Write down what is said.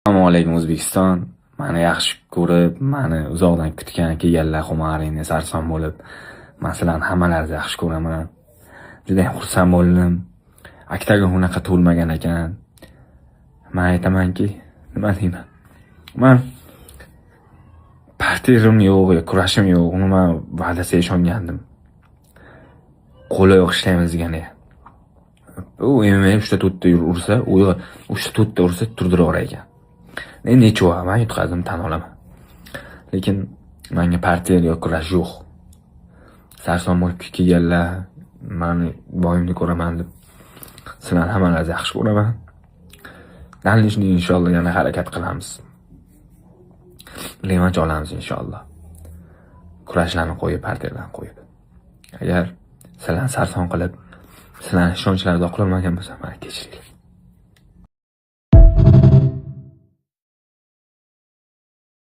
Assalomu alaykum, O'zbekiston. Mani yaxshi ko'rib, mani uzoqdan kutgan kelganlar, xumaringni sarson bo'lib, man sizlarni hammalaringizni yaxshi ko'raman. Judayam xursand bo'ldim. Oktagon unaqa to'lmagan ekan. Man aytamanki, nima deyman? Man parterim yo'q, yo kurashim yo'q. Umuman va'dasiga ishongandim. Qo'l oyoq ishlaymiz degani. U MMA 3 ta 4 ta ursa, u 3 ta 4 ta ursa turdiraverar ekan. Endi nechova, man yutqazdim, tan olaman. Lekin menga parter yo kurash yo'q. Sarson bo'lib kelganlar, mani бой imni ko'raman deb, sizlarni hammalaringizni yaxshi ko'raman. Дальнейший inshaalloh yana harakat qilamiz. Revansh olamiz inshaalloh. Kurashlarni qo'yib, parterlarni qo'yib. Agar sizlarni sarson qilib, sizlarni ishonchlaringizni oqlolmagan bo'lsam, mani kechiringlar.